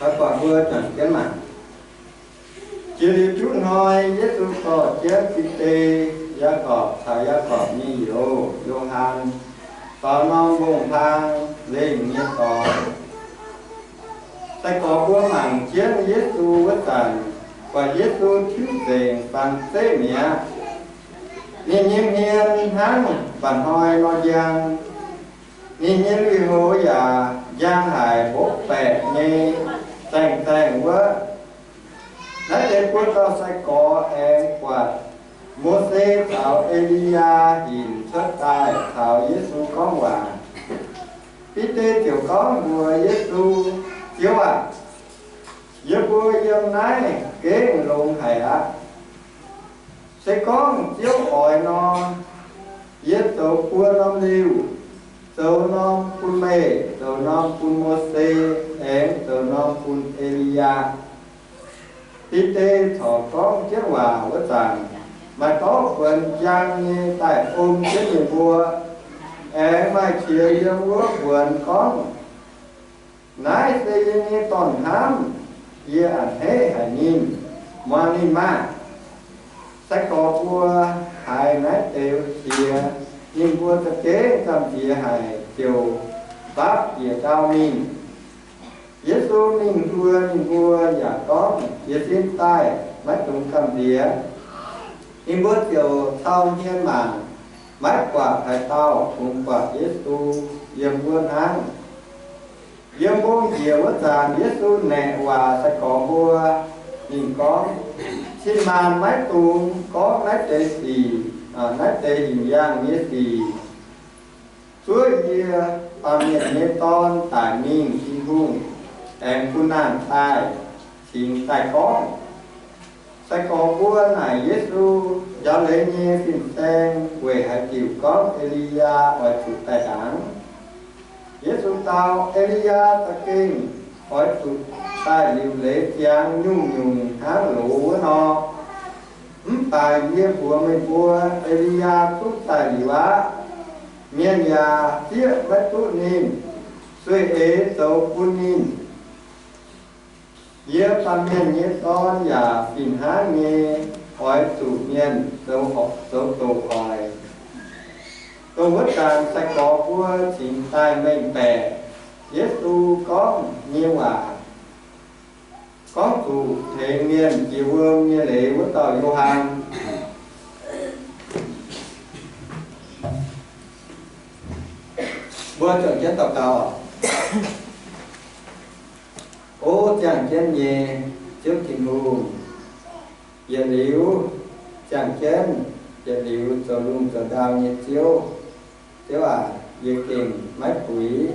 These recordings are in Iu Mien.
Oix buatc mbuo juangc jienv mangc. Jiex liuz juqv hnoi, Yesu dorh jienv Bide, Yaagorpc caux Yaagorpc nyei youz, Yo^han, faaux norm mbong-hlang lengh nyei dorngx. Sai-gorx mbuo mangc jienv Yesu wuov zanc, buatc Yesu tiuv nzengc fangx zeqv mi'aqv. Ninh nyei hmien hnangv mba'hnoi nor njang. Ninh nyei lui-houx yaac njang haic, mbopv baeqc nyei, zaengh zaengh wuov. Naaiv deix buo dauh sai-gorx aengx buatc Mose caux E^li^yaa hinc cuotv daaih caux Yesu gorngv waac. Bide ziouc gorngv mbuox Yesu, Ziouv aah! Yie mbuo yiem naaiv gengh longx haic aqv. Se gorngv Ziouv oix nor, yie zoux buo norm liuh, zoux norm bun meih, zoux norm bun Mose, aengx zoux norm bun E^li^yaa. Bide corc gorngv jienv waac wuov zanc, maaih dorv buonx njang nyei daaih om jienv ninh mbuo, aengx maaih qiex yiem wuov mbuonx gorngv, Naaiv se yie nyei Dorn-hnamv. Yie a'hneiv haic ninh. Muangx ninh maah! Sai-gorx mbuo haiz naaiv deix qiex, ninh mbuo za'gengh gamh nziex haic, ziouc nqaapv njiec ndau mingh. Yesu mingh hluo ninh mbuo yaac gorngv, Jiez sin daaih, maiv dungx gamh nziex. Ninh mbuo ziouc cau hmien mangc, maiv buatc haaix dauh bungx buatc Yesu yiem wuov hnangv. Yiem mbong njiec wuov zanc Yesu naeqc waac sai-gorx mbuo. Ninh gorngv, Cin-maanc maiv dungx gorngv naaiv deix sic, naaiv deix hnyangx nyei sic. Zuov yie, Baamh Mienh nyei Dorn, daic mingh Tin-Hungh aengx bun naang daaih cingx daaih gorngv. Sai-gorx mbuo naaic Yesu, Njaaux leiz nyei fin-saeng weic haaix diuc gorngv E^li^yaa oix zuqc daaih ndaangc? Yesu dau, E^li^yaa za'gengh oix zuqc daaih liuc leiz ziangx nyungc-nyungc hnangv loz wuov nor. Mv baac yie mbuox meih mbuo, E^li^yaa zungv daaih liuz aqv, mienh yaac zieqv maiv duqv ninh, sueih eix zoux bun ninh. Yie, Baamh Mienh nyei Dorn, yaac fih hnangv nyei oix zuqc mienh zoux doqc oix. Dongh wuov zanc sai-gorx mbuo cingx daaih mengh baeqc Yesu gorngv nyei waac, gorngv zuqc tengx mienh jiex wuom nyei leiz wuov dauh Yo^han. Mbuo juangc jienv daux gaux. O ziangh jienv nyei Ziouv Tin-Hungh, yietc liuz ziangh jienv, yietc liuz zoux lungh zoux ndau nyei Ziouv, Ziouv aac, yie gengh maiv puix,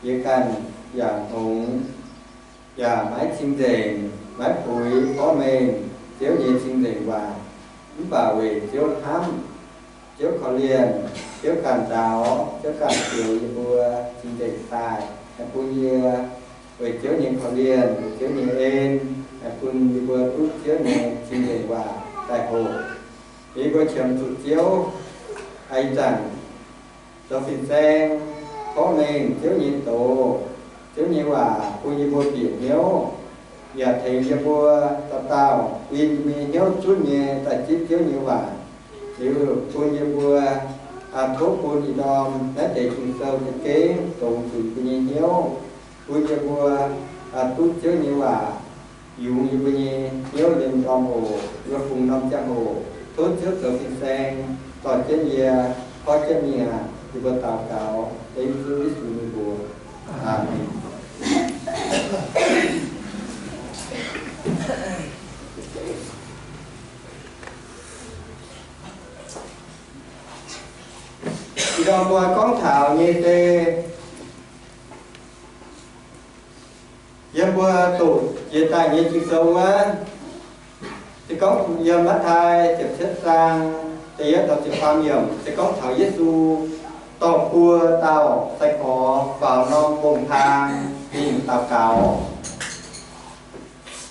yie ganh yaac hngongx, yaac maiv cing-nzengc, maiv puix porv mengh Ziouv nyei cing-nzengc waac. Mv baac weic Ziouv hnamv, Ziouv korv-lienh, Ziouv ganh nzaaux, Ziouv ganh zioux yie mbuo cing-nzengc daaih, haih bun yie weic Ziouv nyei korv-lienh, weic Ziouv nyei en, haih bun yie mbuo duqv Ziouv nyei cing-nzengc waac daaih hoqc. Yie mbuo qiemx zuqc Ziouv, ih zanc zoux fin-saeng, porv mengh Ziouv nyei doz, Ziouv nyei waac bun yie mbuo bieqc hnyouv, yaac tengx yie mbuo dauh dauh win yie mbuo nyei hnyouv zunv nyei daaih zipv Ziouv nyei waac. Liuz bun yie mbuo, aa, tov bun ih ndorm naaiv deix Ging-Sou za'gengh dongz zuqc yie mbuo nyei hnyouv, bun yie mbuo, aa, duqv Ziouv nyei waac yungz yie mbuo nyei hnyouv liemh ndorm oc. Yie mbuo fungx norm ziangh hoc tov Ziouv zoux fin-saeng dorh jienv yie, porv jienv mingh aqv. Yie mbuo daux gaux dengv Ziouv Yesu nyei mbuox. Aamen. Ih ndorm mbuo gorngv taux nyei se yiem mbuo doqc jiex daaih nyei Ging-Sou wuov, se gorngv yiem Matv^taai ziepc cietv zaang da'yietv taux ziepc faam yiemc, se gorngv taux Yesu dorh buo dauh sai-gorx faaux norm mbong-hlang mingh daux gaux.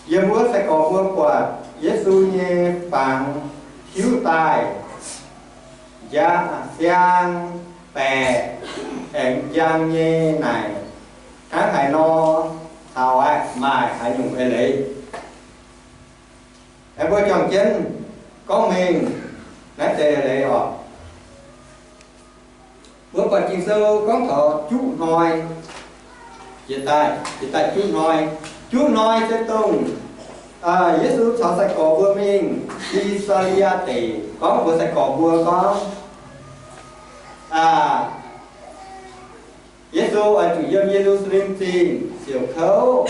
Yiem wuov sai-gorx mbuo buatc Yesu nyei fangx tiuv daaih njang, siang, baeqc, aengx njang nyei naaic, hnangv haaix nor caux aeqv, maaic nyungc eix leiz. Aengx mbuo juangc jienv gorngv mengh naaiv deix eix leiz oc. Mbuo buatc Ging-Sou gorngv taux juqv hnoi, jiex daaih, jiex daaih juqv hnoi. Juqv hnoi se dongh Yesu caux sai-gorx mbuo mingh Gi^saa^li^yaa Deic. Gorngv mbuox sai-gorx mbuo gorngv, Yesu oix zuqc yiem Ye^lu^saa^lem Zingh siouc kouv,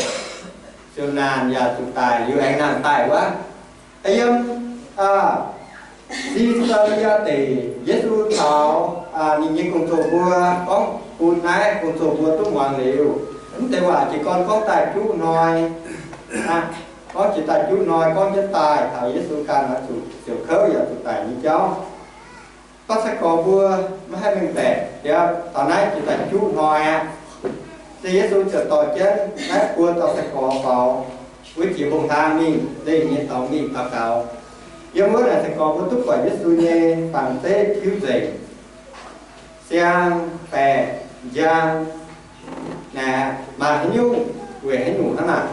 siouc naanc, yaac zuqc daic liuz aengx nangh daaih wuov. Yiem Gi^saa^li^yaa Deic, Yesu caux ninh nyei gong-zoh mbuo gorngv bun naaiv gong-zoh mbuo duqv muangx liuz, mv deix waac jiez gorn gorngv daaih juqv hnoi. Gorngv jiex daaih juqv hnoi, gorngv jienv daaih taux Yesu ganh oix zuqc siouc kouv yaac zuqc daic nyei jauv. Gorngv sai-gorx mbuo maiv haih mengh baeqc, yaac taux naaiv jiex daaih juqv hnoi aqv. Se Yesu ziouc dorh jienv naaiv buo dauh sai-gorx faaux wuov jiex mbong-hlang mingh, leih nyei dorngx mingh daux gaux. Yiem wuov naaic sai-gorx mbuo duqv buatc Yesu nyei fangx zeiv tiuv nzengc, siang, baeqc, njang, naaic maaih haaix nyungc weic haaix nyungc hnangv naaic.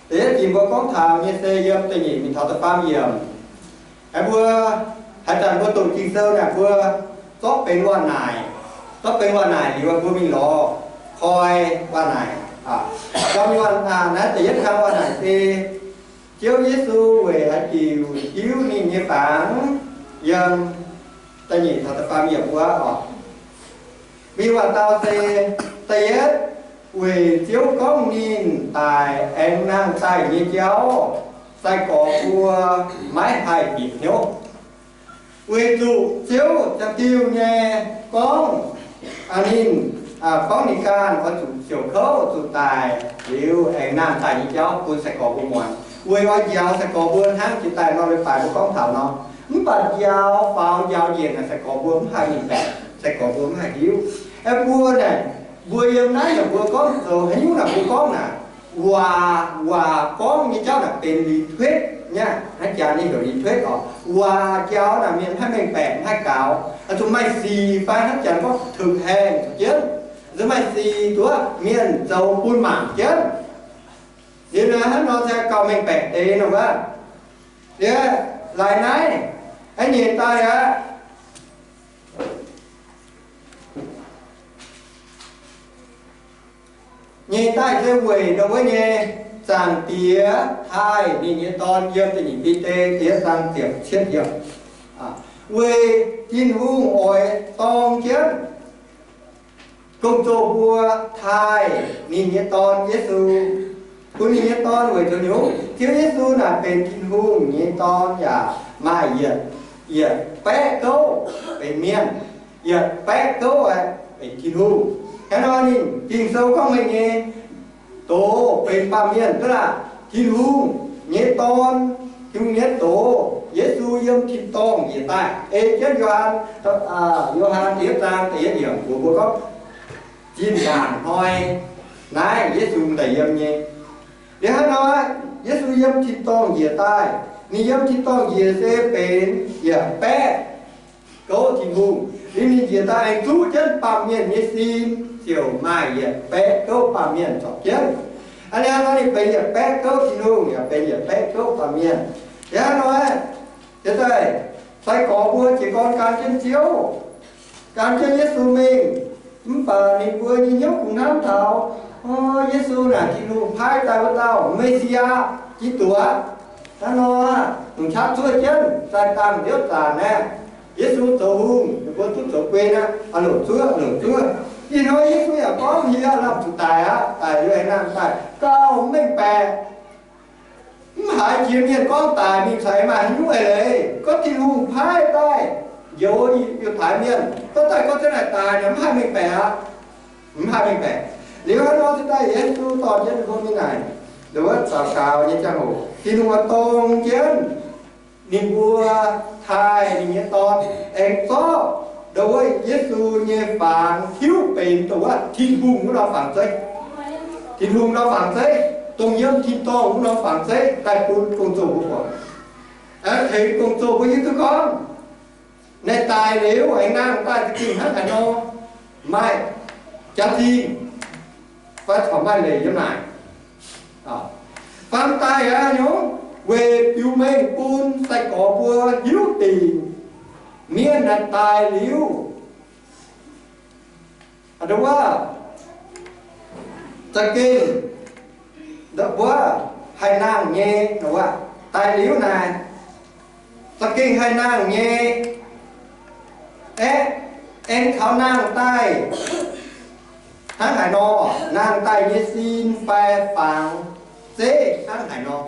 Da'yietv dingc mbuo gorngv taux nyei se yiem da'nyeic mingh taux da'faam yiemc. Mbuo haaix zanc mbuo doqc Ging-Sou naaic mbuo zorqv benx waac-naaic, zorqv benx waac-naaic liuz mbuo mingh lorz koi waac-naaic. Naaiv da'yietv kang waac-naaic se Ziouv Yesu weic haaix diuc hiuv ninh nyei fangx, yiem da'nyeic taux da'faam yiemc wuov oc. Mingh waac-dau se, da'yietv, weic Ziouv gorngv ninh daic aengx nangh daaih nyei jauv, sai-gorx mbuo maiv haih bieqc hnyouv. Weic zuqc Ziouv ziouc diuh nyei gorngv, ninh gorngv ninh ganh oix zuqc siouc kouv zuqc daic liuz aengx nangh daaih nyei jauv bun sai-gorx mbuo muangx, weic oix njaaux sai-gorx mbuo hnangv jiex daaih nor leiz-baaix mbuo gorngv taux nor. Mv baac njaaux faaux njaaux njiec naaic sai-gorx mbuo mv haih mengh baeqc, sai-gorx mbuo mv haih hiuv. Aeqv, mbuo naaic, mbuo yiem naaiv yaac mbuo gorngv zoux haaix nyungc naaic mbuo gorngv naaic, waac, waac gorngv nyei jauv naaic benx lý thuyết nyei, hnangv jaax nyei heuc lý thuyết oc. Waac njaaux naaic mienh mv haih mengh baeqc, mv haih gaux. Zuqc maaih sic fai hnangv jaax gorngv thực hành jienv, zuqc maaih sic duqv mienh zoux bun mangc jienv. Liuz naaic hnangv nor se gauh mengh baeqc deix nor wuov. Liuz laaix naaiv, a'nyeic daaih aqv. Nyeic daaih se weic ndau wuov nyei Zaangc Diex taaih ninh nyei Dorn, yiem da'nyeic Bide diex zaang ziepc cietv yiemc. Weic Tin-Hungh oix dorng jienv gong-zoh mbuo taaih ninh nyei Dorn Yesu, bun ninh nyei Dorn weic zoux nyungc. Ziouv Yesu naaic benx Tin-Hungh nyei Dorn yaac maaih yietc, yietc baeqv gouv benx mienh, yietc baeqv gouv aeqv, benx Tin-Hungh. Hnangv nor ninh Ging-Sou gorngv meih nyei doz benx baamh mienh duqv laah. Tin-Hungh nyei Dorn, Tin-Hungh nyei doz, Yesu yiem tin-dorngh njiec daaih. Ei jienv Yo^han, Yo^han da'yietv zaang da'yietv yiemc mbuox mbuo gorngv, zinh ndaangc hnoi naaiv Yesu daaih yiem nyei. Liuz hnangv nor, Yesu yiem tin-dorngh njiec daaih. Ninh yiem tin-dorngh njiec se benx yietc baeqv gouv Tin-Hungh. Liuz ninh njiec daaih aengx zuqv jienv baamh mienh nyei sin, ziouc maaih yietc baeqv gouv baamh mienh zorpc jienv. Aa, liuz hnangv nor ninh benx yietc baeqv gouv Tin-Hungh yaac benx yietc baeqv gouv baamh mienh. Liuz hnangv nor, se daaih sai-gorx mbuo jiez gorn gan jienv Ziouv, gan jienv Yesu mingh. Mv baac ninh mbuo nyei hnyouv kungx hnamv taux, o, Yesu naaic Tin-Hungh paaiv daaih wuov dauh Me^si^yaa, Giduc. Hnangv nor, longc qaqv zuov jienv daaih dangh ndiouv zanc aeqv, Yesu zoux hungh, ninh mbuo duqv zoux guei aqv, longc zuov, longc zuov. Ih hnoi Yesu yaac gorngv, Yie lamh zuqc daic aqv. Daic liuz aengx nangh daaih, gauh mv mengh baeqc. Mv haiz jiex mienh gorngv daic mingh caux aengx maaih haaix nyungc eix leiz. Gorngv Tin-Hungh paaiv daaih njoux yiuh taaix mienh, gorngv daaih gorngv jienv naaic daic naaic mv haih mengh baeqc aqv. Mv haih mengh baeqc. Liuz hnangv nor se daaih Yesu dorh jienv ninh mbuo mingh naaic, ndongc wuov daux gaux nyei ziangh hoc, Tin-Hungh oix dorng jienv ninh mbuo taaih ninh nyei Dorn, aengx zorqv ndongc wuov Yesu nyei fangx hiuv benx ndongc wuov Tin-Hungh wuov norm fangx zeiv. Tin-Hungh norm fangx zeiv, dongh yiem tin-dorngh wuov norm fangx zeiv daaih bun gong-zoh mbuo buatc. Aengx tengx gong-zoh mbuo hiuv duqv gorngv, naaic daic liuz aengx nangh daaih za'gengh hnangv haaix nor. Maaih jaax zingh fai corc maaih leic yiem naaic. Faam daaih aqv nyungc, weic biux mengh bun sai-gorx mbuo hiuv dingc mienh naaic daic liuz, ndo wuov, za'gengh, ndo wuov, haih nangh nyei, ndo wuov, daic liuz naaic, za'gengh haih nangh nyei. Aeqv, aengx kaux nangh daaih hnangv haaix nor, nangh daaih nyei sin fai fangx zeiv hnangv haaix nor,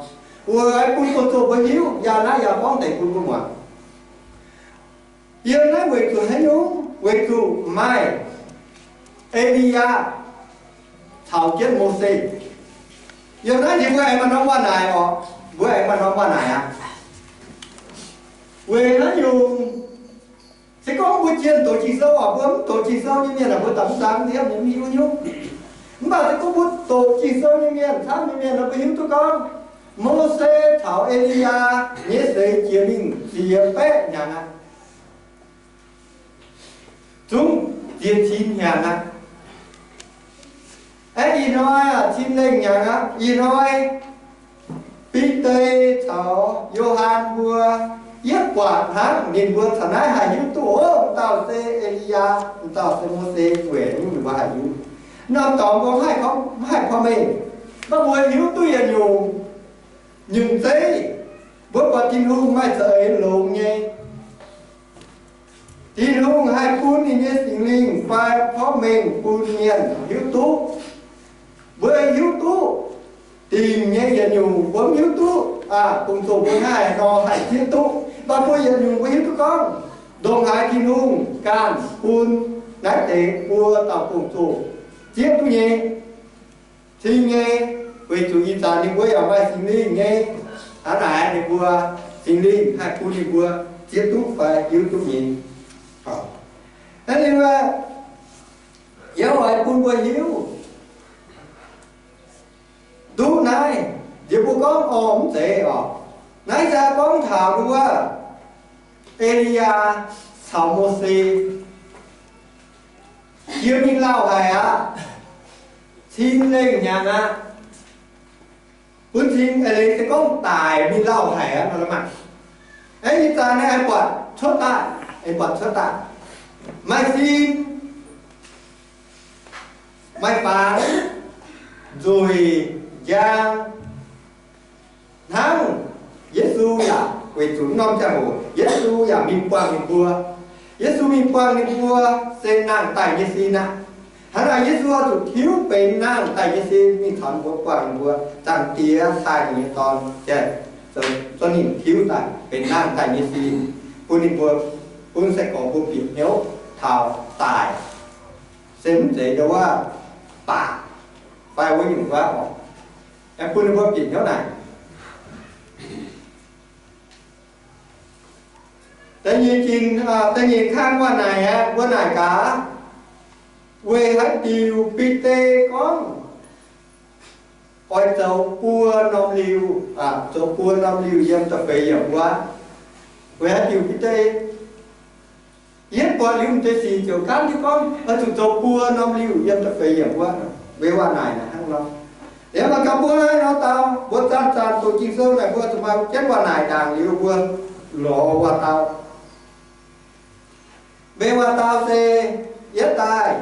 weic bun buonv-zoh mbuo hiuv. Yaac naaiv yaac gorngv deix bun mbuo muangx. Yiem naaiv weic zuqc haaix nyungc? Weic zuqc maaih E^li^yaa caux jienv Mose. Yiem naaiv ninh mbuo aengx maaih norm waac-naaic oc. Mbuo aengx maaih norm waac-naaic aqv. Weic haaix nyungc? Se gorngv mbuo jienh doqc Ging-Sou oc, mbuo mv doqc Ging-Sou nyei mienh aah, mbuo daaih mv daan mv hiuv nyei, mv hiuv nyungc. Mv baac se gorngv mbuo doqc Ging-Sou nyei mienh, camv nyei mienh nor, mbuo hiuv duqv gorngv Mose caux E^li^yaa nyei seix jiex mingh ziex baeqv hnyangx aqv. Zungv ziex cin hnyangx aqv. Aeqv, ih hnoi aqv, cin lengh hnyangx aqv. Ih hnoi Bide caux Yo^han mbuo yietv buatc hnangv, ninh mbuo caux naaiv haih hiuv duqv, o, m'dauh se E^li^yaa, m'dauh se Mose, weic ninh mbuo haih hiuv. Norm dorngx mbuo mv haih gorngv, mv haih comment, gorngv mbuo hiuv duqv yietc nyungc, nyungc zeiv. Mbuo buatc Tin-Hungh maaih za'eix longx nyei. Tin-Hungh haih bun ninh nyei Singx Lingh fai porv mengh bun mienh hiuv duqv. Mbuo hiuv duqv dingc nyei yietc nyungc mbuo mv hiuv duqv, aa, gong-zoh mbuo haih nor haih zieqv duqv. Mv baac mbuo yietc nyungc mbuo hiuv duqv gorngv, ndongc haaix Tin-Hungh ganh bun naaiv deix buo dauh gong-zoh zieqv duqv nyei, cing nyei, weic zuqc ih zanc ninh mbuo yaac maaih Singx Lingh nyei. Hnangv naaic ninh mbuo, Singx Lingh haih bun ninh mbuo zieqv duqv fai hiuv duqv nyei. Hnangv naaic, yie oix bun mbuo hiuv duqv naaiv, nziex mbuo gorngv orv mv zeiz orqc. Naaiv se gorngv taux wuov E^li^yaa caux Mose jiex mingh lauh haic aqv. Cin lengh hnyangx aqv. Bun cing eix leiz se gorngv daic mingh lauh haic aqv nor, la'maah. Aeqv, ih zanc naaiv aengx buatc cuotv daaih, aengx buatc cuotv daaih, maaih sin, maaih fangx, nzueic, njang, hnangv Yesu yaac weic zuqc norm ziangh hoc Yesu yaac mingh buangh ninh mbuo. Yesu mingh buangh ninh mbuo se nangh daaih nyei sin aqv. Hnangv naaic Yesu oix zuqc tiuv benx nangh daaih nyei sin mingh caux ninh mbuo buangh ninh mbuo. Zaangc Diex taaih ninh nyei Dorn, zorqv ninh tiuv daaih benx nangh daaih nyei sin bun ninh mbuo, bun sai-gorx mbuo bieqc hnyouv taux daic, se mv zeiz ndau wuov baac fai wuov nyungc wuov oc. Aengx bun ninh mbuo bieqc hnyouv naaic. Da'nyeic ginc, da'nyeic kang waac naaic aeqv, mbuo naaic gaax, weic haaix diuc Bide gorngv oix zoux buo norm liuh, zoux buo norm liuh yiem da'feix yiemc wuov? Weic haaix diuc Bide yietv buatc liuz m'deix sic ziouc gaanv jienv gorngv oix zuqc zoux buo norm liuh yiem da'feix yiemc wuov? Weic waac naaic hnangv nor. Liuz maaih ganh mbuo naaiv nor dau, mbuo zanc-zanc doqc Ging-Sou naaic mbuo zuqc maaih jienv waac naaic ndaangc liuz mbuo lorz waac dau. Mbuo waac dau se yietv daaih,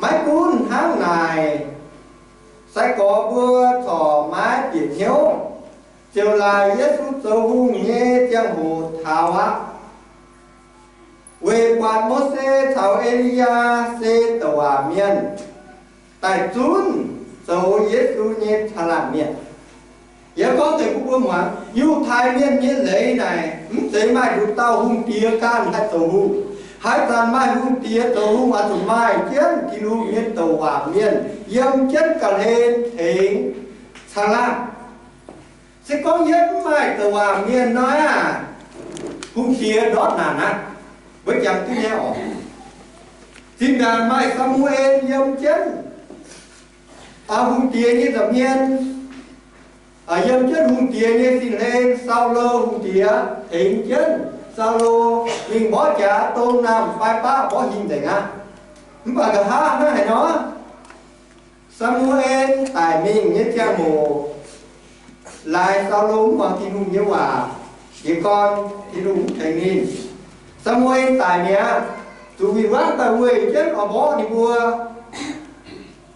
maiv gunv hnangv naaic, sai-gorx mbuo corc maiv bieqc hnyouv, ziouc laaic Yesu zoux hungh nyei ziangh hoc taux aqv. Weic buatc Mose caux E^li^yaa se douc waac mienh daaih zunv zoux Yesu nyei caangh laangh mienh. Yie gorngv deix bun mbuo muangx, Yiutai Mienh nyei leiz naaic mv zeiz maaih nduqc dauh hungh diex ganh haih zoux hungh. Haaix zanc maaih hungh diex zoux hungh, oix zuqc maaih jienv Tin-Hungh nyei douc waac mienh yiem jienv ga'hlen tengx caangh laangh. Se gorngv yie mv maaih douc waac mienh nor aqv, hungh diex ndortv naanc aqv. Mbuo jangx duqv nyei oc. Zinh ndaangc maaih Saa^mu^en yiem jienv hungh diex nyei nza'hmien, yiem jienv hungh diex nyei sin-hlen, Saulo hungh diex tengx jienv Saulo mingh mborqv jaax dong naamh fai baqv mborqv hingh nzengc aqv. Mv baac nqa'haav hnangv haaix nor, Saa^mu^en daic mingh nyei ziangh hoc, laaix Saulo mv muangx Tin-Hungh nyei waac, jiez gorn Tin-Hungh mv tengx ninh. Saa^mu^en daic mi'aqv, zuqc win-wangv daaih weih jienv oix mborqv ninh mbuo.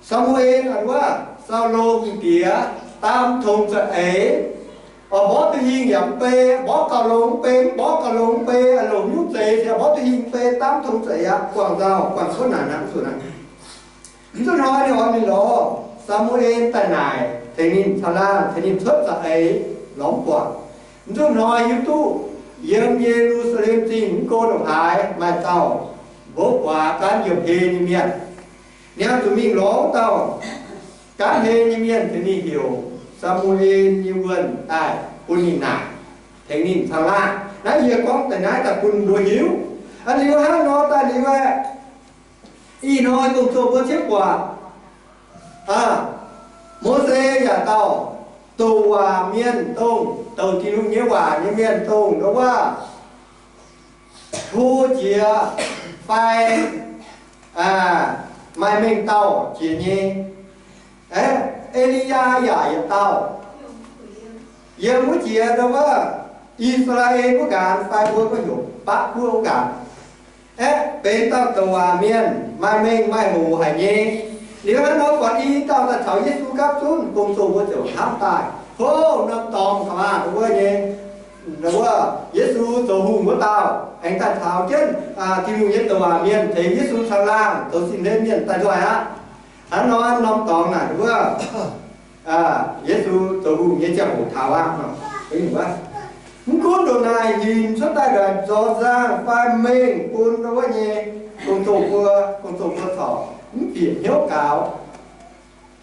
Saa^mu^en a'nduov Saulo nyei diex, daam tongx za'eix, oix mborqv duqv hingh yaac mv bei, mborqv gauh longx mv bei, mv mborqv gauh longx mv bei, a'longc nyungc zeix ziouc mborqv duqv hingh mv bei, daam tongx za'eix aqv, guangc nzauh, guangc cuotv naanc aqv, zuqc naanc. Mv zuqc hnoi ninh oix mingh lorz Saa^mu^en daaih naaic, tengx ninh caangh laangh, tengx ninh cuotv za'eix, lorz mv buatc. Mv zuqc hnoi hiuv duqv yiem Ye^lu^saa^lem Zingh mv go ndongc haaix maaih dauh mbopv guaax gaanv yiem hei nyei mienh. Ninh zuqc mingh lorz wuov dauh gaanv hei nyei mienh, tengx ninh heuc Saa^mu^en nyei wuonh daaih bun ninh naaic, tengx ninh caangh laangh. Naaiv yie gorngv daaih naaiv daaih bun mbuo hiuv. Aa, liuz hnangv nor daaih liuz aeqv, ih hnoi dongh zoh mbuo ciev buatc, aa, Mose yaac dauh douc waac mienh, dongh douc Tin-Hungh nyei waac nyei mienh, dongh ndongc wuov to jiex fai maaih mengh dauh jiex nyei. Aeqv, E^li^yaa yaac yietc dauh yiem wuov jiex ndongc wuov I^saa^laa^en wuov nqaanx fai mbuo gorngv heuc Baqv Guoqv wuov nqaanx. Aeqv, benx dauh douc waac mienh, maaih mengh maaih hoc haic nyei. Liuz hnangv nor buatc i dauh daaih caux Yesu gapv zunv, gong-zoh mbuo ziouc hnamv daaih, hov, norm dorngx ka'maah ndongc wuov nyei, ndongc wuov Yesu zoux hungh wuov dauh aengx daaih caux jienv Tin-Hungh nyei douc waac mienh tengx Yesu caangh laangh zoux sin hlen mienh daaih nzoih aqv. Hnangv nor norm dorngx naaic ndongc wuov Yesu zoux hungh nyei ziangh hoc taux aqv. Mv gunv ndongc naaic hinc cuotv daaih nzorz nzangh fai mengh bun ndongc wuov nyei gong-zoh mbuo, gong-zoh mbuo corc mv bieqc hnyouv gaux,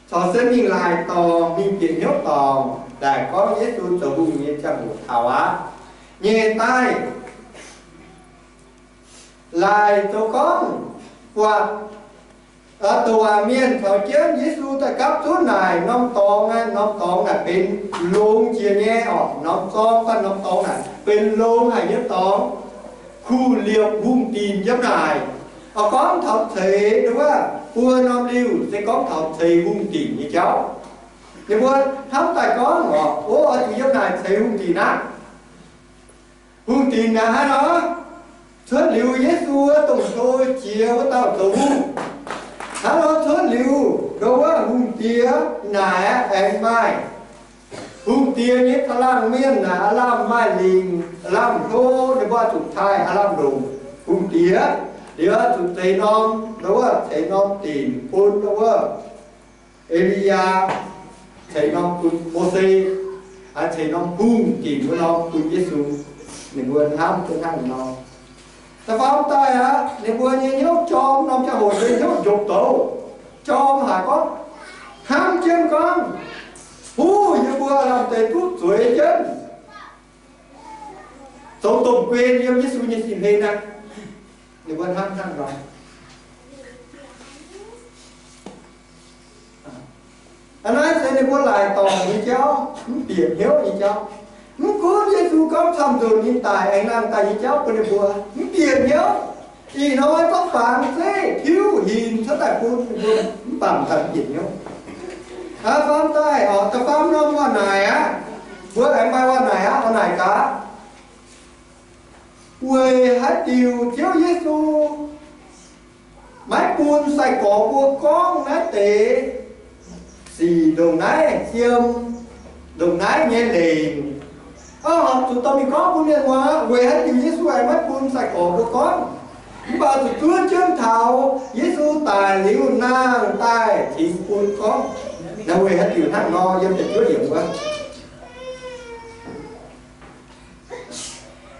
corc se mingh laaic dorngx, mingh bieqc hnyouv dorngx daaih gorngv Yesu zoux hungh nyei ziangh hoc taux aqv nyei daaih. Laaic zoux gorngv buatc douc waac mienh caux jienv Yesu daaih gapv zunv naaic norm dorngx, norm dorngx naaic benx longx jiex nyei oc. Norm zorng fai norm dorngx naaic benx longx haic nyei dorngx, kuh liepc hungh dinc yiem naaic. Oix gorngv taux ceix ndongc wuov buo norm liuh se gorngv taux ceix hungh dinc nyei jauv. Ninh mbuo hnamv daaih gorngv oc, o, oix zuqc yiem naaic ceix hungh dinc aqv. Hungh dinc naaic hnangv nor, cuotv liuz Yesu dongh hlo jiex wuov dauh zoux hungh, hnangv nor cuotv liuz ndongc wuov hungh diex naaic aengx maaih hungh diex nyei caangh laangh mienh naaic, aav lamh maaih lingc, aav lamh hlo, ninh mbuo zuqc taaih aav lamh longc hungh diex. Liuz zuqc zeix norm, ndongc wuov ceix norm dinc bun ndongc wuov E^li^yaa, ceix norm bun Mose, ceix norm hungh dinc wuov norm bun Yesu. Ninh mbuo hnamv duqv hnangv nor. Da'faam daaih aqv, ninh mbuo nyei hnyouv jorm norm ziangh hoc se hnyouv njopc douz, jorm haic gorngv, hnamv jienv gorngv, huv, yie mbuo lamh deix duqv zueiz jienv zoux domh guen yiem Yesu nyei sin hlen aqv. Ninh mbuo hnamv hnangv nor. Aa, naaiv se ninh mbuo laaic dorngc nyei jauv, mv bieqc hnyouv nyei jauv. Mv gunv Yesu gorngv camv nzunc ninh daic aengx nangh daaih nyei jauv bun ninh mbuo mv bieqc hnyouv. Ih hnoi zorqv fangx zeiv tiuv hinc cuotv daaih bun ninh mbuo mv baac daaih mv bieqc hnyouv. Aa, faam daaih oc, da'faam norm waac naaic aqv. Mbuo aengx maaih waac naaic aqv, oix naaic gaax. Weic haaix diuc Ziouv Yesu maiv bun sai-gorx mbuo gorngv naaiv deix sic ndongc naaiv yiem ndongc naaiv nyei lengc? Aa, zuqc dorh mingh gorngv bun mienh muangx aqv. Weic haaix diuc Yesu aengx maiv bun sai-gorx mbuo gorngv? Mv baac zuqc zuov jienv taux Yesu daic liuz nangh daaih cingx bun gorngv. Naaiv weic haaix diuc hnangv nor, yiem da'juov yiemc wuov.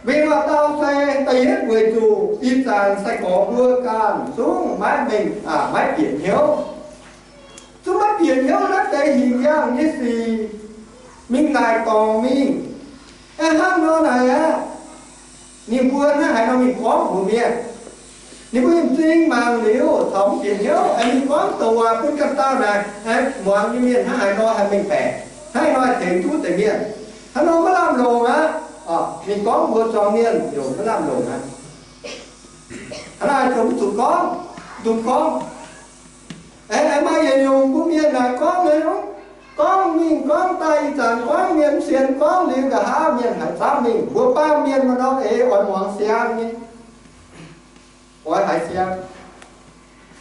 Mingh waac-dauh se da'yietv, weic zuqc ih zanc sai-gorx mbuo ganh zungv maiv mengh, aa, maiv bieqc hnyouv. Zungv maiv bieqc hnyouv naaiv deix hinc yaangh nyei sic, mingh laaic dorngx mingh. Aeqv, hnangv nor naaic aqv, ninh mbuo hnangv haaix nor mingh gorngv mbuox mienh? Ninh mbuo nyei m'zing mangc liuz caux mv bieqc hnyouv, aengx mingh gorngv douc waac bun ganh dauh naaic, muangx nyei mienh hnangv haaix nor haih mengh baeqc, hnangv haaix nor haih tengx duqv deix mienh. Hnangv nor maiv lamh longc aqv. Mingh gorngv mbuox zuangx mienh heuc maiv lamh longc aqv. Hnangv naaic ziouc mv zuqc gorngv, mv Yesu gorngv, aengx maaih yietc nyungc mbuo mienh naaic gorngv, gorngv mingh gorngv daaih, ih zanc gorngv mienh sienx, gorngv liuz nqa'haav mienh haiz zaamv mingh. Mbuo baamh mienh maaih norm eix oix muangx siang nyei, oix haiz siang.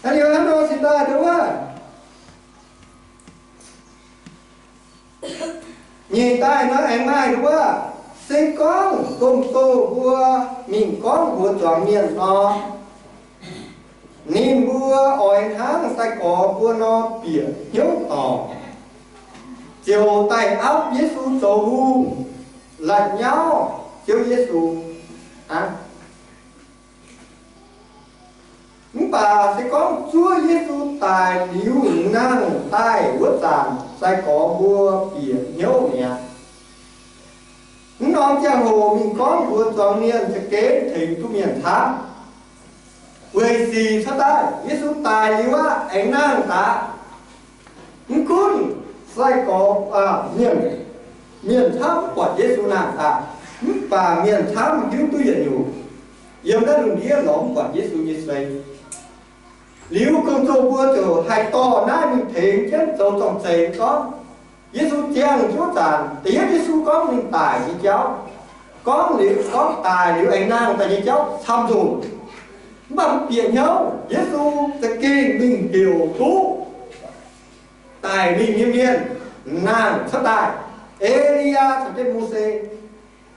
Hnangv liuz hnangv nor cingx daaih nduov wuov. Nyeic daaih nor aengx maaih nduov wuov, se gorngv gong-zoh mbuo mingh gorngv mbuox zuangx mienh nor, ninh mbuo oix hnangv sai-gorx mbuo nor bieqc hnyouv dorngc, ziouc daaih aapv Yesu zoux hungh, la'nyauv Ziouv Yesu aqv. Mv baac se gorngv zuov Yesu daic liuz nangh daaih wuov zanc, sai-gorx mbuo bieqc hnyouv mi'aqv. Mv norm ziangh hoc mingh gorngv mbuox zuangx mienh za'gengh tengx duqv mienh camv. Weic sic cuotv daaih Yesu daic liuz aqv, aengx nangh daaih. Mv gunv sai-gorx, mienh, mienh camv buatc Yesu nangh daaih, mv baac mienh camv hiuv duqv yietc nyungc, yiem naaiv lungh ndiev lorz mv buatc Yesu nyei sei. Liuz gong-zoh mbuo ziouc haih dorh naaiv mingh tengx jienv zoux zorng-zengx gorngv, Yesu ziangh jienv wuov zanc, da'yietv Yesu gorngv ninh daic nyei jauv, gorngv liuz, gorngv daic liuz aengx nangh daaih nyei jauv camv nzunc. Mv baac mv bieqc hnyouv, Yesu za'gengh mingh heuc duqv daic mingh nyei mienh nangh cuotv daaih. E^li^yaa caux jienv Mose,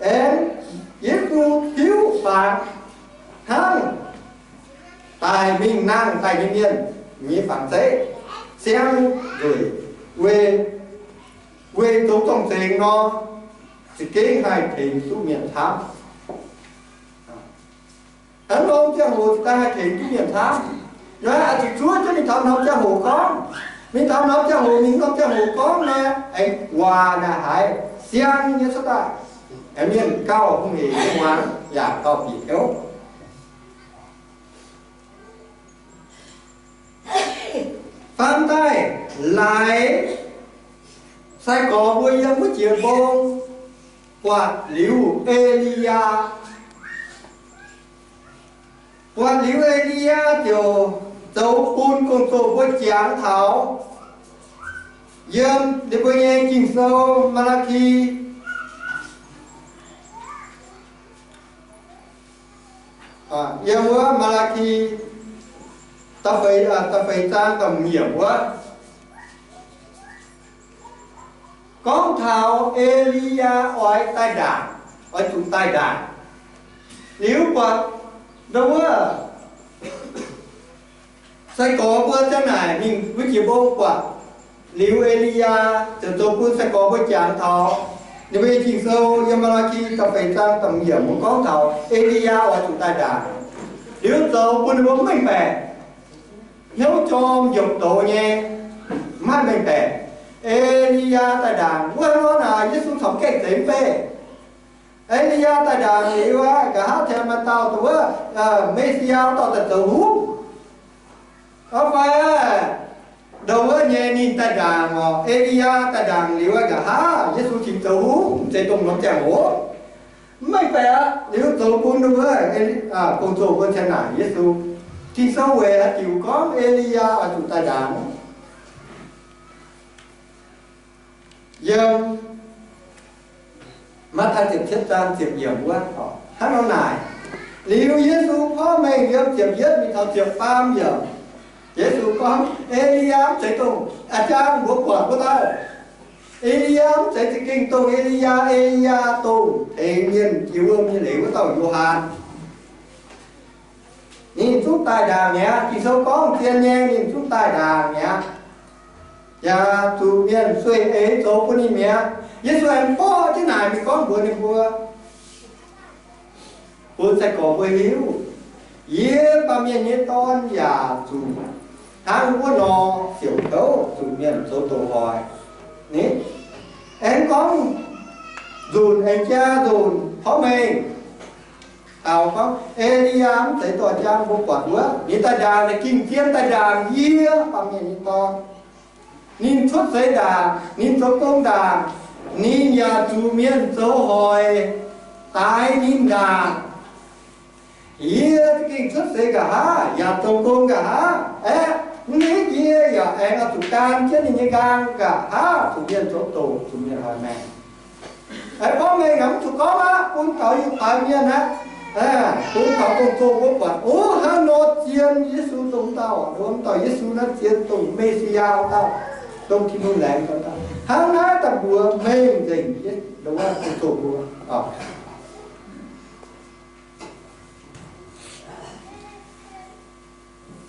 aengx Yesu tiuv fangx hnangv daic mingh nangh daaih nyei mienh nyei fangx zeiv, siang nzueic, weic, weic zoux zorng-zengx nor, za'gengh haih tengx duqv mienh camv. Hnangv nor ziangh hoc daaih haih tengx duqv mienh camv. Naaiv zuqc zuov jienv mingh taux norm ziangh hoc gorngv, mingh taux norm ziangh hoc, mingh norm ziangh hoc gorngv naaiv, aengx waac naaic haiz siang nyei cuotv daaih. Aengx mienh gauh hungh hec nyei muangx yaac gauh bieqc hnyouv. Faam daaih laaix sai-gorx mbuo yiem wuov jiex mbong buatc liuz E^li^yaa. Buatc liuz E^li^yaa ziouc zoux bun gong-zoh mbuo jangx taux yiem ninh mbuo nyei Ging-Sou Maa^laa^ki. Yiem wuov Maa^laa^ki da'feix, da'feix zaang da'hmz yiemc wuov, gorngv taux E^li^yaa oix daaih ndaangc, oix zuqc daaih ndaangc. Liuz buatc ndau wuov sai-gorx mbuo ziang naaic mingh wuov jiex mbong buatc liuz E^li^yaa ziouc zoux bun sai-gorx mbuo jangx taux ninh mbuo nyei Ging-Sou yiem Maa^laa^ki da'feix zaang da'hmz yiemc gorngv taux E^li^yaa oix zuqc daaih ndaangc. Liuz zoux bun ninh mbuo mv mengh baeqc, hnyouv jorm njopc douz nyei, mv haih mengh baeqc. E^li^yaa daaih ndaangc wuov hnangv nor naaic, Yesu caux gaengh zeiz mv bei. E^li^yaa daaih ndaangc liuz aqv, nqa'haav tengx maaih dauh dongh wuov Me^si^yaa dauh daaih zoux hungh. Fai ndau wuov nyei ninh daaih ndaangc oc, E^li^yaa daaih ndaangc liuz aqv, nqa'haav Yesu cingx zoux hungh, mv zeiz dongh norm ziangh hoc. Mv mengh baeqc aqv. Liuz zoux bun wuov, gong-zoh mbuo cien naaic Yesu, Ging-Sou weic haaix diuc gorngv E^li^yaa oix zuqc daaih ndaangc? Yiem Matv^taai ziepc cietv zaang ziepc yiemc wuov, hnangv nor naaic, liuz Yesu porv mengh yiem ziepc yietv mingh taux ziepc faam yiemc, Yesu gorngv E^li^yaa mv zeiz dongh a'jang mbuo buatc wuov dauh. E^li^yaa mv zeiz za'gengh dongh E^li^yaa. E^li^yaa dongh tengx mienh jiex wuom nyei leiz wuov dauh Yo^han. Ninh zungv daaih ndaangc mi'aqv. Ging-Sou gorngv zien nyei, ninh zungv daaih ndaangc mi'aqv. Yaac zuqc mienh sueih eix zoux bun ninh mi'aqv. Yesu aengx borqv jienv naaic mingh gorngv mbuox ninh mbuo, bun sai-gorx mbuo hiuv, yie, Baamh Mienh nyei Dorn, yaac zuqc hnangv wuov nor siouc kouv zuqc mienh zoux doqc hoic. Ni, aengx gorngv nzunc aengx jaa nzunc porv mengh daux gorngv E^li^yaa mv zeiz dorh jang mbuo buatc wuov. Ninh daaih ndaangc, ninh gengh zien daaih ndaangc, yie, Baamh Mienh nyei Dorn. Ninh cuotv seix ndaangc, ninh zoux gong ndaangc, ninh yaac zuqc mienh zoux hoic daix ninh ndaangc. Yie za'gengh cuotv seix nqa'haav yaac zoux gong nqa'haav aeqv, mv hiuv yie yaac aengx oix zuqc gan jienv ninh nyei nqaang nqa'haav zuqc mienh zoux doqc, zuqc mienh hoic maengc. Aeqv, gorngv mengh naaic mv zuqc gorngv aqv, bun taux yietc zungv mienh aqv, bun taux gong-zoh mbuo buatc, o, hnangv nor zien Yesu dongh dauh, dongh dauh Yesu naaiv zien dongh Me^si^yaa dauh, dongh Tin-Hungh laengz dauh. Hnangv naaiv daaih mbuox mengh nzengc gong-zoh mbuo.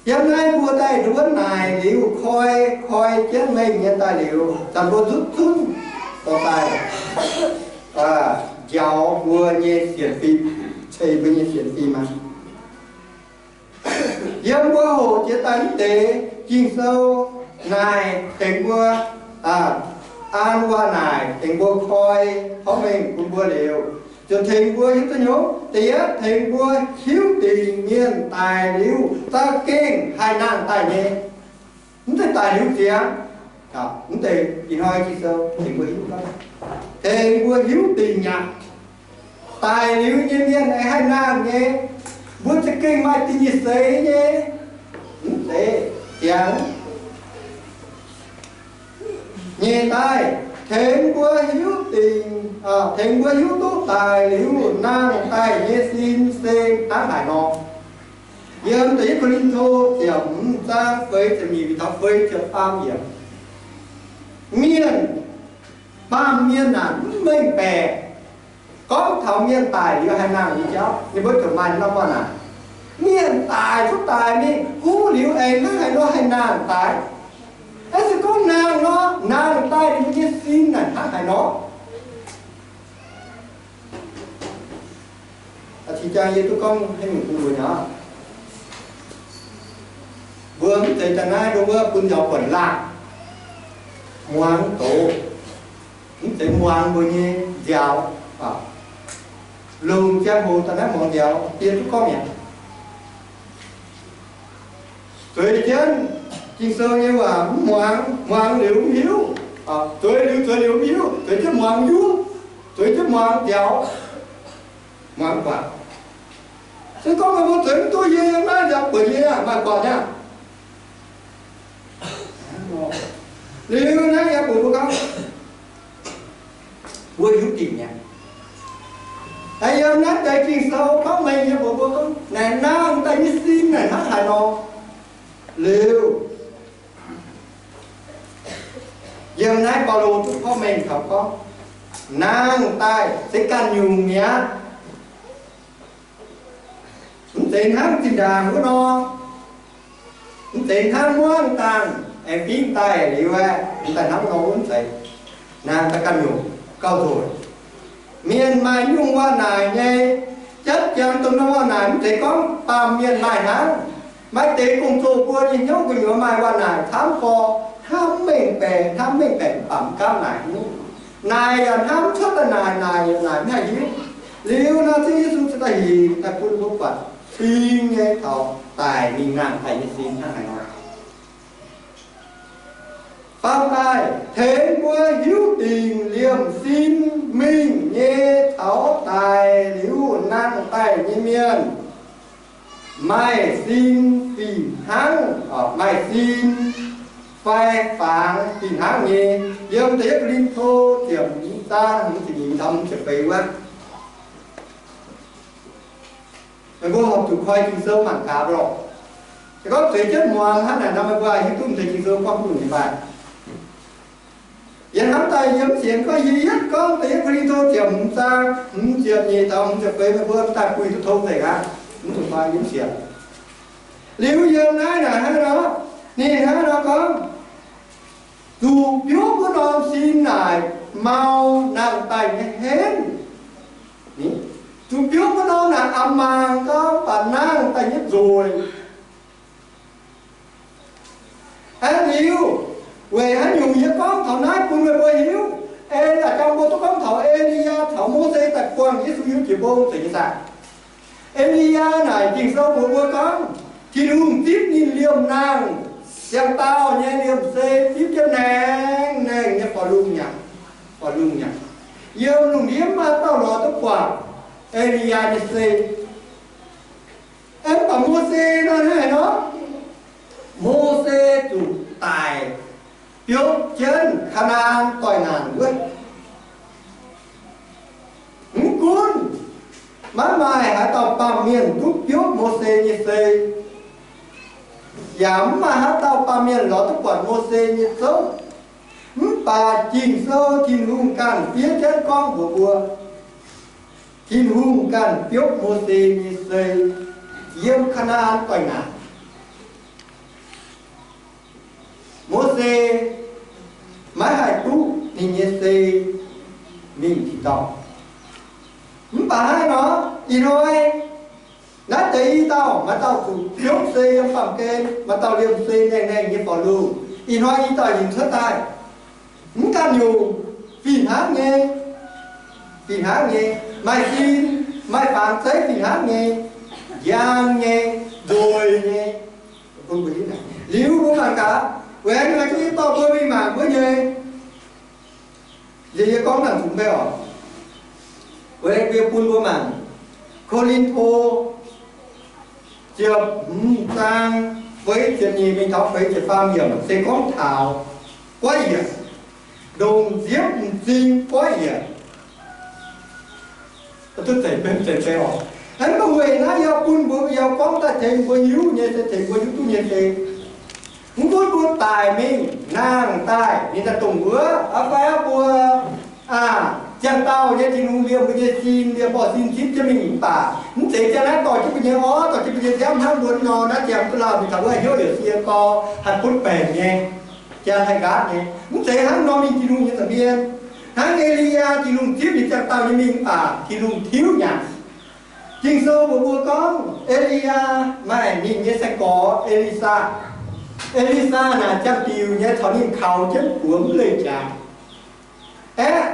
Yiem naaiv mbuo daaih nduov naaic liuz koi, koi jienv mengh nyei daaih liuz, zanc mbuo nzutv zunv dorh daaih njaaux mbuo nyei sienx fim, ceix mbuo nyei sienx fim aqv. Yiem mbuo hoqc jiex daaih mv deix Ging-Sou naaic tengx mbuo an waac naaic, tengx mbuo koi porv mengh bun mbuo liuz, ziouc tengx mbuo hiuv duqv nyei. Da'yietv, tengx mbuo hiuv dingc mienh daic liuz za'gengh haih nangh daaih nyei. Mv zeiz daic liuz ziangx. Mv deix ih hnoi Ging-Sou tengx mbuo hiuv, tengx mbuo hiuv dingc aqv. Daic liuz nyei mienh aengx haih nangh nyei, mbuo za'gengh maaih dingc nyei seix nyei. Mv zeiz ziangx nyei daaih, tengx mbuo hiuv dingc, tengx mbuo hiuv duqv daic liuz nangh daaih nyei sin se hnangv haaix nor. Yiem da'yietv Ko^lin^to ziepc hmz zaang feix ziepc nyeic taux feix ziepc faam yiemc, mienh, baamh mienh naaic mv mengh baeqc gorngv taux mienh daic liuz haih nangh nyei jauv. Ninh mbuo ziouc maaih norm waac naaic, mienh daic cuotv daaih mingh, huv liuz aengx hnangv haaix nor haih nangh daaih. Aeqv, se gorngv nangh nor, nangh daaih ninh mbuo nyei sin naaic hnangv haaix nor. A'cing jang yie duqv gorngv haaix nyungc bun mbuo nyei. Mbuo mv zeiz daaih naaiv ndongc wuov bun nziaaux buonc laangh, muangx doz, mv zeiz muangx mbuo nyei nziaaux. Longc ziangh hoc daaih naaiv muangx nziaaux, yie duqv gorngv mi'aqv. Zueiz jienv Ging-Sou nyei waac mv muangx, muangx liuz mv hiuv. Zueiz liuz, zueiz liuz mv hiuv. Zueiz jienv muangx njuov, zueiz jienv muangx nziaaux, muangx guatc. Se gorngv meih mbuo zueiz mv duqv, yie yiem naaiv nziaaux buonc yie maaih guatc nyei. Liuz naaiv yie mbuox mbuo gorngv, mbuo hiuv dingc nyei. Yiem naaiv deix Ging-Sou gorngv mengh nyei mbuox mbuo gorngv, naaic nangh daaih nyei sin naaic hnangv haaix nor. Liuz, yiem naaiv Baulo duqv porv mengh taux gorngv, nangh daaih se ganh nyungc mi'aqv. Mv zeiz hnangv zinh ndaangc wuov nor, mv zeiz hnangv muangv dangh aengx fingv daaih liuz aeqv, mv daaih hnangv nor wuov mv zeiz. Nangh daaih ganh nyungc gauh nzunc. Mienh maaih nyungc waac naaic nyei, jatv jangx dongh norm waac naaic mv zeiz gorngv baamh mienh maaih hnangv. Maaih deix gong-zoh mbuo nyei hnyouv gu'nyuoz maaih waac naaic camv gorx, hnamv mengh baeqc, hnamv mengh baeqc mv baac mv gaamv naaic nyungc. Naaic yaac hnamv cuotv daaih naaic, naaic yaac naaic mv haih hiuv. Liuz nor Ziouv Yesu cingx daaih hinc daaih bun mbuo buatc cing nyei taux daic mingh nangh daaih nyei sin hnangv haaix nor. Faam daaih tengx mbuo hiuv dingc liemh sin mingh nyei taux daic liuz nangh daaih nyei mienh, maaih sin fih hnangv, maaih sin fai fangx fih hnangv nyei. Yiem da'yietv Ko^lin^to ziepc hmz zaang hmz ziepc nyeic taux hmz ziepc feix wuov, meih mbuo horpc zuqc koi Ging-Sou mangc gaax lorqc. Se gorngv zueiz jienv muangx hnangv naaic nor, meih mbuo hiuv duqv mv zeiz Ging-Sou gorngv haaix nyungc nyei fai? Yie hnamv daaih yie mv sienx gorngv yie yietv gorngv da'yietv Ko^lin^to ziepc hmz zaang hmz ziepc nyeic taux hmz ziepc feix, meih mbuo daaih buih duqv tong nzengc aqv. Mv zuqc fai yie mv sienx. Liuz yiem naaiv naaic hnangv nor, ninh hnangv nor gorngv, zuqc biuv wuov norm sin naaic mau nangh daaih nyei henv. Zuqc biuv wuov norm naaic a'maangc gau baac nangh daaih nyei nzueic. Aengx liuz, weic haaix nyungc yie gorngv taux naaiv bun meih mbuo hiuv? Ei yaac jangx mbuo duqv gorngv taux E^li^yaa caux Mose daaih buangh Yesu hiuv jiex mbong nzengc nyei saah? E^li^yaa naaic Ging-Sou mbuox mbuo gorngv, Tin-Hungh zipv ninh liemh nangh, ziangh dauh nyei liemh sei zipv jienv naeng naeng nyei faaux lungh nyanc, faaux lungh nyanc. Yiem lungh ndiev maaih dauh lorz duqv buatc E^li^yaa nyei sei. Mv baac Mose nor, hnangv haaix nor, Mose zuqc daic biopv jienv Kaa^naa^an Doix-Ngaanc wuov. Mv gunv maiv maaih haaix dauh baamh mienh duqv biopv Mose nyei sei, yaac mv maaih haaix dauh baamh mienh lorz duqv buatc Mose nyei zouv. Mv baac Ging-Sou Tin-Hungh ganh fiev jienv gorngv mbuox mbuo, Tin-Hungh ganh biopv Mose nyei sei yiem Kaa^naa^an Doix-Ngaanc. Mose maiv haih duqv ninh nyei sei mingh tin-dorngh. Mv baac hnangv nor, ih hnoi naaiv deix i dauh, maaih dauh zuqc biopv sei yiem baamh gen, maaih dauh liemh sei naeng-naeng nyei forv-lunh. Ih hnoi i dauh hinc cuotv daaih, mv ganh nyungc, fih hnangv nyei, fih hnangv nyei, maaih sin, maaih fangx zeiv fih hnangv nyei, njang nyei, nzoih nyei. Liuz mbuo mangc gaax, weic haaix nyungc yie dorh mbuo mingh mangc wuov nyei? Yie, yie gorngv naaic zuqc mv bei oc. Weic yie bun mbuo mangc, Ko^lin^to ziepc hmz zaang feix ziepc nyeic mingh taux feix ziepc faam yiemc se gorngv taux goiv yienc, ndongc nziepv m'zing goiv yienc. Duqv zeiz benx zeiz bei oc. Hnangv nor weic naaiv yie bun mbuo, yie gorngv daaih tengx mbuo hiuv nyei se tengx mbuo hiuv duqv nyei se, mv gunv mbuo daic mingh nangh daaih, ninh daaih dongh wuov, aa, fai aqv mbuo, aa, ziangh dauh nyei Tin-Hungh liemh mbuo nyei sin, liemh mborqv sin zipv jienv mingh mv baac, mv zeiz ziangh naaiv dorh jienv mbuo nyei orv, dorh jienv mbuo nyei nziaamv hnangv mbuo nor, naaiv ziangh duqv lauh mingh taux wuov hnyouv yaac sie dorh haih butv baengc nyei, ziangh haih nqaatv nyei. Mv zeiz hnangv nor mingh Tin-Hungh nyei nza'hmien. Hnangv E^li^yaa, Tin-Hungh zipv ninh ziangh dauh nyei mingh mv baac, Tin-Hungh tiuv nyanc. Ging-Sou mbuox mbuo gorngv E^li^yaa maaih ninh nyei sai-gorx E^li^saa. E^li^saa naaic ziangh diuc nyei caux ninh kaux jienv buoz mv leih jaax. Aeqv,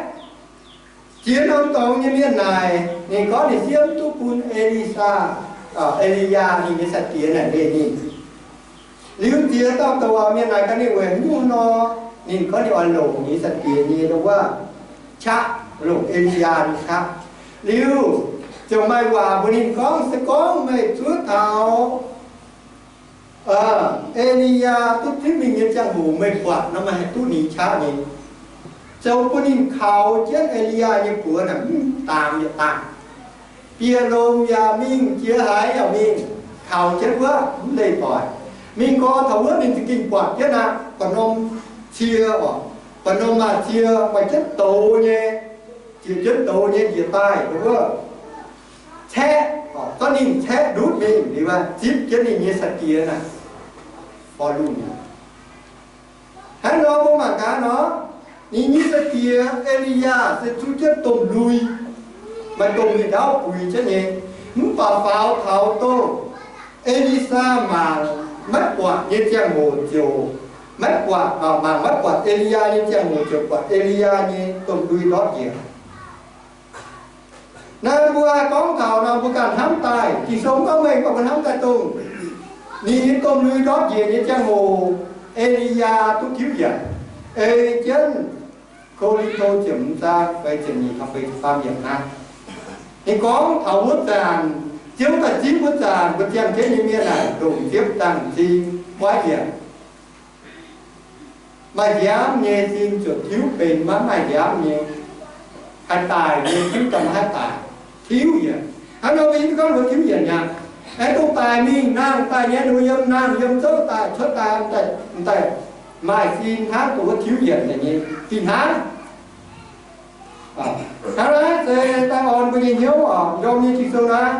ziex norm dorngx nyei mienh naaic, ninh gorngv ninh siev mv duqv bun E^li^saa, E^li^yaa ninh nyei sai-diex naaic leih ninh. Liuz ziex dauh douc mienh naaic gaax ninh weic haaix nyungc nor, ninh gorngv ninh oix longc ninh sai-diex nyei wuov qaqv, longc E^li^yaa nyei qaqv. Liuz ziouc maaih waac mbuox ninh gorngv, se gorngv meih zuov taux E^li^yaa duqv zipv mingh nyei ziangh hoc meih buatc nor, meih haih duqv ninh qaqv nyei. Ziouc bun ninh kaux jienv E^li^yaa nyei buoz naaic mv daamx yietc daamh. Bieqc lomc yaac mingh, jiex haaix yaac mingh, kaux jienv wuov mv leih doic. Mingh gau taux wuov ninh za'gengh buatc jienv aqv, buatc norm cie oc, buatc norm maaih cie maaih jienv douz nyei, jiex jienv douz nyei njiec daaih wuov caeqv, zorqv ninh caeqv ndutv mingh liuz, zipv jienv ninh nyei sai-diex naaic, forv-lunh mi'aqv. Hnangv nor mbuo mangc gaax nor, ninh nyei sai-diex E^li^yaa se zuqv jienv domh lui, maaih domh lui ndaauv buix jienv nyei. Mv baac faaux taux dongh E^li^saa mangc maiv buatc nyei ziangh hoc ziouc maiv buatc, mangc maiv buatc E^li^yaa nyei ziangh hoc ziouc buatc E^li^yaa nyei domh lui ndortv njiec. Naaiv mbuo gorngv taux nor, mbuo ganh hnamv daaih, Ging-Sou mv gorngv mengh, mv baac mbuo hnamv daaih dongh ninh nyei domh lui ndortv njiec nyei ziangh hoc, E^li^yaa duqv tiuv yienc. Ei jienv Ko^lin^to ziepc hmz zaang feix ziepc nyeic taux feix ziepc faam yiemc naaiv. Ninh gorngv taux wuov zanc, Ziouv daaih zipv wuov zanc, mbuo ziangh jienv nyei mienh naaic ndongc nziepv dangh m'zing goiv yienc. Maaih nziaamv nyei sin ziouc tiuv benx maiv maaih nziaamv nyei. Haih daic nyei tiuv daaih maiv haih daic, tiuv yienc. Hnangv nor mbuo hiuv duqv gorngv mbuo tiuv yienc mi'aqv. Aengx dongh daic mingh nangh daaih nyei, ninh mbuo yiem nangh yiem zouv daaih cuotv daaih, m'daaih maaih sin hnangv dongh wuov tiuv yienc daaih nyei fih hnangv. Hnangv naaiv se daaih orn mbuo nyei hnyouv oc, njormh nyei Ging-Sou naaiv.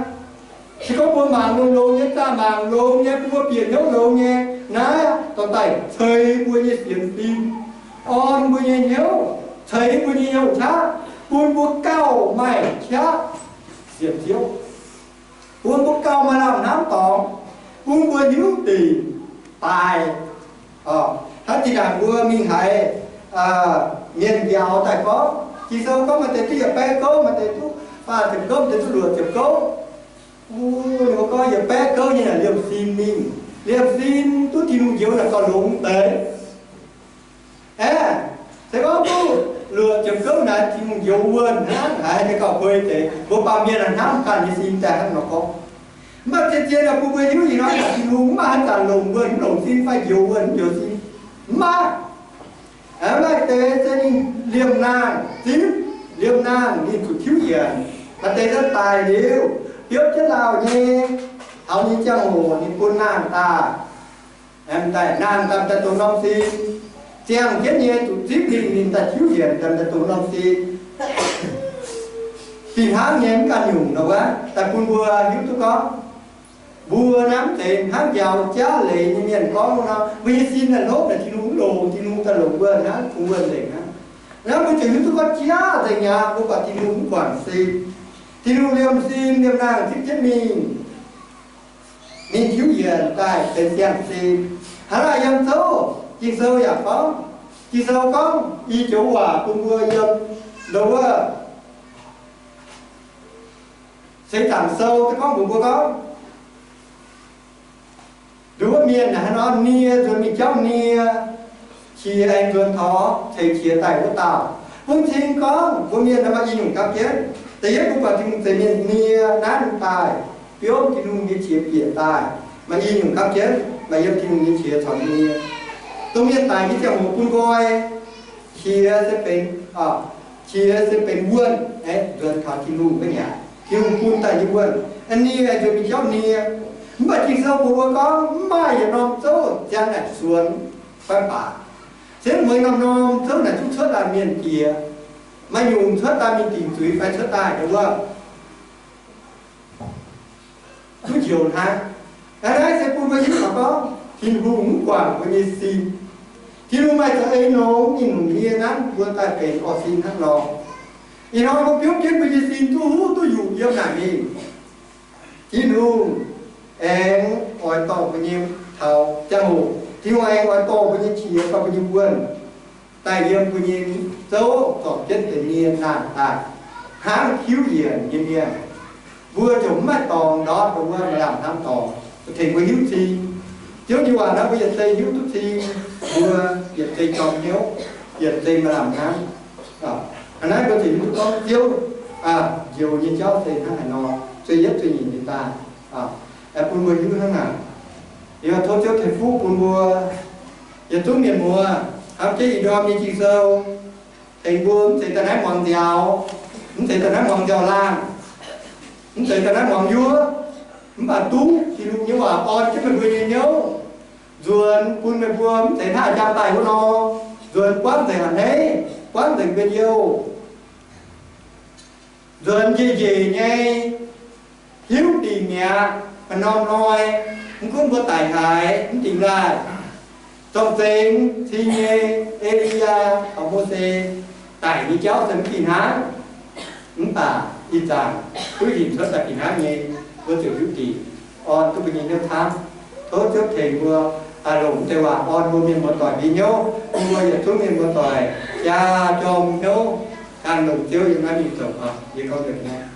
Se gorngv mbuo mangc longx-longx nyei, zaah mangc longx nyei, bun mbuo bieqc hnyouv longx nyei, naaiv dorh daaih ceix mbuo nyei sienx fim, orn mbuo nyei hnyouv, ceix mbuo nyei hnyouv qaqv, bun mbuo gauh maaih qaqv sienx Ziouv, bun mbuo gauh maaih lamh hnamv dorngx, bun mbuo hiuv dingc daaih. Hnangv zinh ndaangc mbuo mingh haiz mienh njaaux daaih gorngv, Ging-Sou gorngv maaih deix duqv yietc baeqv gouv, maaih deix duqv faah ziepc gouv, maaih deix duqv luoqc ziepc gouv. Ninh mbuo gorngv yietc baeqv gouv nyei naaic liemh sin mingh, liemh sin duqv Tin-Hungh njoux naaic gauh longx deix. Aeqv, se gorngv duqv luoqc ziepc gouv naaic Tin-Hungh njoux wuonh hnangv haaix nyungc gauh huei deix. Mbuo baamh mienh hnamv ganh nyei sin daaih hnangv nor gorngv. Mv baac zien-zien naaic bun mbuo hiuv ih hnoi Tin-Hungh mv maaih haaix zanc longc wuonh, mv longc sin fai njoux wuonh, mv njoux sin, mv maaih. Maaih deix se ninh liemh naang zipv, liemh naang ninh zuqc tiuv yienc. Maaih deix se daic liuz, biopv jienv lauh nyei, taux nyei ziangh hoc ninh bun naang daaih, daaih naang daaih daaih dongh norm sin. Ziangh jienv nyei zuqc zipv ninh, ninh daaih tiuv yienc daaih daaih dongh norm sin. Fih hnangv nyei mv ganh nyungc nor wuov, daaih bun mbuo hiuv duqv gorngv, mbuo naaiv mv zeiz hnangv njaaux jaav leiz nyei mienh gorngv nor, mbuo nyei sin naaic hlopv naaic Tin-Hungh mv longc, Tin-Hungh daaih longc wuonh hnangv, bungx wuonh nzengc hnangv. Naaiv mbuo ziouc hiuv duqv gorngv jaav nzengc mi'aqv, mbuo buatc Tin-Hungh mv guangc sin. Tin-Hungh liemh sin, liemh naang zipv jienv mingh, ninh tiuv yienc daaih benx siang-zinh. Hnangv naaic yiem Zouv, Ging-Sou yaac gorngv, Ging-Sou gorngv i joux waac bun mbuo yiem ndo wuov Seix Zaangc Sou daaih gorngv mbuox mbuo gorngv, nduov mienh naaic hnangv nor nie nzuonx mingh jauv nie, qiex aengx nzuonx taux ceix qiex daaih wuov dauh. Bun cing gorngv mbuo mienh naaiv maaih i nyungc gapv jienv. Da'yietv mbuo buatc Tin-Hungh zeix mienh nie naaiv daaih, biomv Tin-Hungh nyei qiex bieqc daaih, maaih i nyungc gapv jienv, maaih yiem Tin-Hungh nyei qiex caux nie. Dongh mienh daic nyei ziangh hoc bun nqoi, qiex se benx, qiex se benx wuonh, nzuonx taux Tin-Hungh wuov nyei aqv. Tin-Hungh bun daaih nyei wuonh, nie nzuonx mingh jauv nie. Mv baac Ging-Sou mbuox mbuo gorngv mv maaih yietc norm zouv ziangh naaic suonx fai baac. Se mueiz norm-norm zouv naaic zungv cuotv daaih mienh jiex. Maaih nyungc cuotv daaih mingh dingc zuiz fai cuotv daaih wuov duqv njoux hnangv. Naaiv se bun mbuo hiuv taux gorngv Tin-Hungh mv guangc mbuo nyei sin. Tin-Hungh maaih za'eix nongx, ninh longc nie nanv mbuo daaih benx orv sin hnangv nor. Ih hnoi mbuo biopv jienv mbuo nyei sin duqv huv duqv yuqc yiem naaic mingh, Tin-Hungh aengx oix dorh mbuo nyei taux ziangh hoc, Tin-Hungh aengx oix dorh mbuo nyei qiex fai mbuo nyei wuonh daaih yiem mbuo nyei zouv zorpc jienv deix nie naang daaih hnangv tiuv yienc nyei mienh. Mbuo ziouc mv maaih dorngx ndortv dongh wuov maaih lamh hnamv dorngx, tengx mbuo hiuv cing. Ziouv nyei waac naaiv mbuo yietc zei hiuv duqv cing, mbuo yietc zei jorm hnyouv, yietc zei maaih lamh hnamv. Hnangv naaiv mbuo ziouc hiuv duqv gorngv Ziouv njoux nyei jauv se hnangv haaix nor, zueih yietv zueih nyeic nyei daaih. Bun mbuo hiuv hnangv naaic. Yie tov Ziouv ceix fuqv bun mbuo yietc zungv mienh muoz, hnamv jienv ih ndorm nyei Ging-Sou, tengx mbuo mv zeiz daaih naaiv muangx nziaaux, mv zeiz daaih naaiv muangx nziaaux laangh, mv zeiz daaih naaiv muangx yuov, mv baac duqv Tin-Hungh nyei waac orn jienv meih mbuo nyei hnyouv, nzuonx bun meih mbuo mv zeiz hnangv haaix jangx daaih wuov nor, nzuonx buangv nzengc a'hneiv, buangv nzengc mbuo youh, nzuonx njiec njiec nyei, hiuv dingc mi'aqv. Maaih norm hnoi, mv gunv mbuo daic haaix, mv dingc daaih, zorng-zengx cing nyei E^li^yaa caux Mose daic nyei jauv se mv fih hnangv. Mv baac ih zanc duqv hinc cuotv daaih fih hnangv nyei, mbuo ziouc hiuv dingc, orn duqv mbuo nyei hnyouv camv. Tov Ziouv tengx mbuo haih longc deix waac orn mbuo mienh muoz-doic nyei hnyouv, bun mbuo yietc zungv mienh muoz-doic jaa jorm hnyouv, ganh longc Ziouv yiem naaiv mingh zoux oc. Yie gorngv nzengc naaiv.